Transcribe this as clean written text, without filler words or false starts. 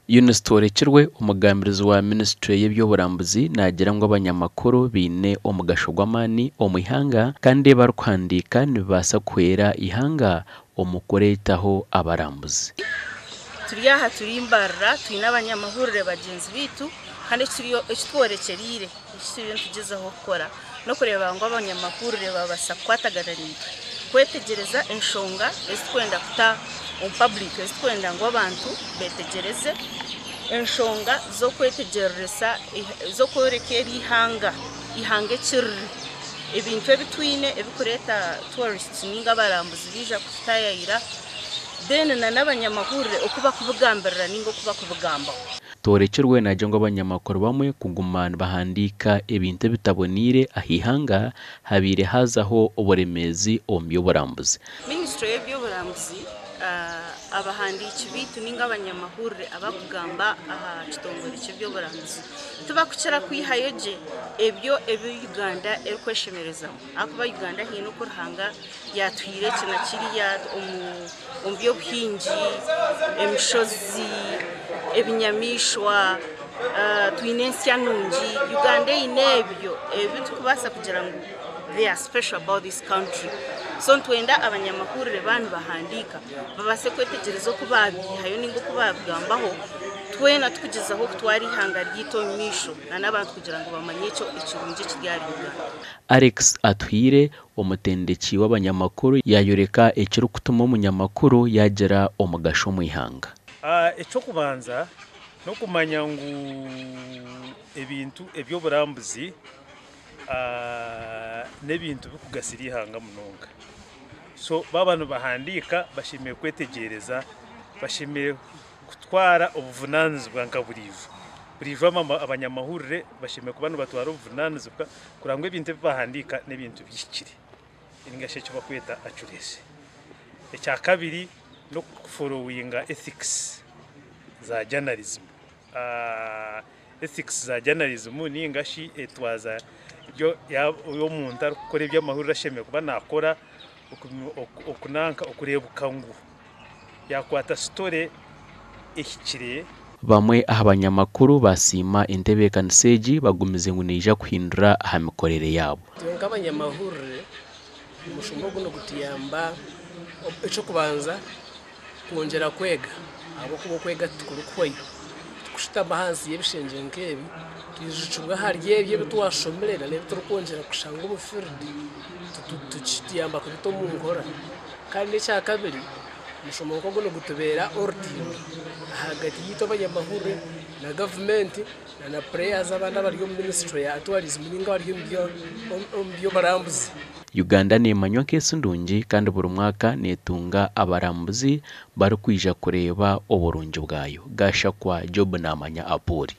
Eunice Tworekirwe, omugambirizi wa minisiture y'eby'oburambuzi naagira ngu abanyamakuru baine omugasho gw'amaani omu ihanga kandi ebi barikuhandiika nibibaasa kuhwera eihanga omu kureetaho abarambuzi. Turi aha turi Mbarara twine abanyamahurire bagyenzi baitu kandi eki tworekyereire eki turiyo nitugyezaho kukora n'okureeba ngu abanyamahurire babaasa kukwatagana naitwe kwetegyereza enshonga ezi turikwenda kuta omu public ezi turikwenda ngu abantu betegyereze enshonga z'okwetegyereresa z'okworeka eri ihanga, eihanga eki riri, ebintu ebi twine ebirikureeta tourists ninga abarambuzi baija kututaayayira then n'abanyamahurire oku barikubigambirira ninga oku barikubigambaho. Tworekirwe naagira ngu abanyamakuru bamwe kuguma nibahandiika ebintu ebitaboneire aha ihanga habaire haazaho oburemeezi omu by'oburambuzi. Minisiture y'eby'oburambuzi, abahandiiki baitu ninga abanyamahurire abarikugamba aha kitongore ky'eby'oburambuzi tibakukira kwihayo gye ebyo ebi Uganda erikweshemerezamu ahakuba Uganda haine oku Ruhanga yaatuhaire eki na kiriya omu by'obuhingi, emishozi, ebinyamaishwa, twine ensya nungi. Uganda eine ebyo ebi turikubaasa kugira ngu they are special about this country. So nitwenda abanyamahurire baaba nibahandiika babaase kwetegyereza oku baabiihayo ninga oku baabigambaho twena tukugyezaho kutwara eihanga ryaitu omu maisho n'abantu kugira ngu bamanye ekyo ekirungi ekiri ahari Uganda. Alex Atuhaire, omutendeki w'abanyamakuru yaayoreka ekirikutuma omunyamakuru yaagira omugasho omu ihanga. Eky'okubanza n'okumanya ngu ebintu eby'oburambuzi n'ebintu birikugasira eihanga munonga. So baaba nibahandiika bashemereire kwetegyereza, bashemereire kutwara obuvunaanizibwa nka buriijo. Buriijo abanyamahurire bashemereire kuba nibatwara obuvunaanizibwa kureba ngu ebintu ebi bahandiika n'ebintu bihikire ninga shi eki barikweta accuracy. Ekyakabiri n'okuforowinga ethics za journalism. Ethics za journalism ninga shi etwaza y'omuntu arikukora eby'amahurire ashemereire kuba naakora okunanka okureebuka ngu yaakwata story ehikire. Bamwe aha banyamakuru basiima entebeekanisa egi bagumize ngu neija kuhindura aha mikorere yaabo. Itwe nk'abanyamahurire omushomo ogu nigutuyamba eky'okubanza kwongyera kwega ahabw'okuba okwega tikurikuhwayo. Tikushutama ahansi y'ebishengye nk'ebi twijukibwa ahari ebyo ebi twashomire n'ebi turikwongyera kushanga omu field kituyamba kubita omu nkora. Kandi n'ekyakabiri omushomo nk'ogu nigutubeera orutindo ahagati yaitu abanyamahurire na gavumenti na players abandi abari omu ministry ya tourism ninga abari omu by'oburambuzi. Uganda neemanywa nk'ensi ndungi kandi buri mwaka neetunga abarambuzi barikwija kureeba oburungi bwayo. Gashakwa Job Namanya Apuri.